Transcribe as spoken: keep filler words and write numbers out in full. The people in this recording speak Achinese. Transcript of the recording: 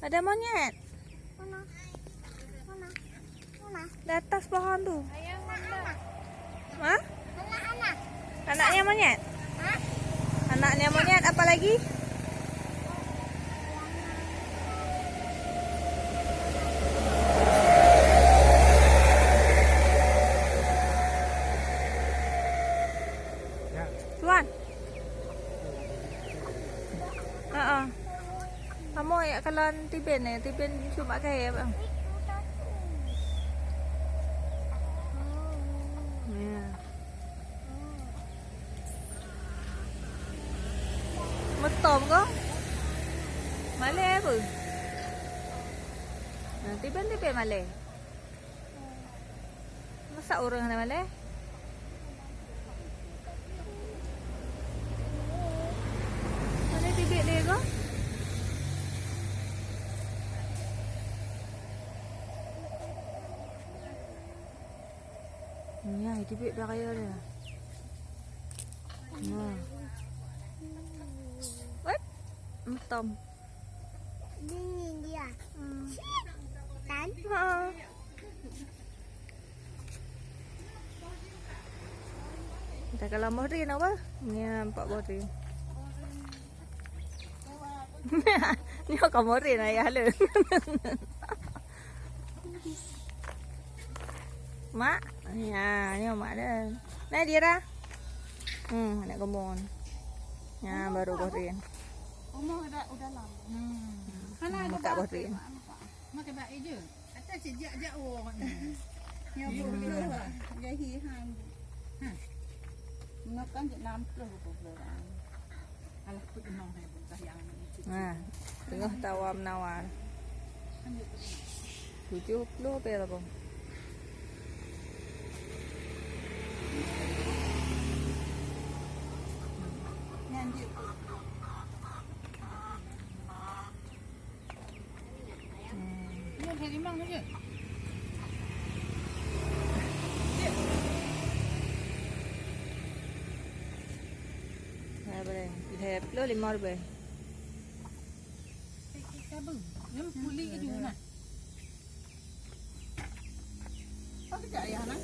Ada monyet. Mana? Mana? Mana? Di atas pohon tu. Ayah, mana? Hah? Anak-anak. Anaknya monyet? Hah? Anaknya monyet, apa lagi? Tuan. Ha ah. Kamoe jak kalon Tiben eh. Tiben cuma kayèe bang. Ya. Meutom ko. Malèe peue? Nah, Tiben-Tiben malèe. Masa ureueng hana malèe? Malèe tibit lé ko? Nya, tibit dah kaya dia. Nya. Wet, meutom. Dingin dia. Hmm. Kan? Ha. Dah kalau Mohrin apa? Nya empat Mohrin. Nyoe ka Mohrin ayah le. Mak, ya, nyoe mak dia. Nah, dia dah. Hmm, anak gemon. Ya, baru Mohrin. Umur dah, udah lama. Hmm. Mana ada Mak Mohrin. Makan baik je. Kata sejak-jak wong ni. Nyoe puluh lah. Gahi han. Ha. Nyoe kan jeuet enam puluh puluh orang. Alah, peuet enam hai bungkah yang ni. Nah, tengah tawar-menawar. Tujuh puluh pe lah, Bang. Nyan dia. Hmm. Ini ada limang aja. Hai, boleh. Hai, puluh lima ribu. Eh, eh, kabel. Yang kulit aja nak. Apa kerja ayah nak?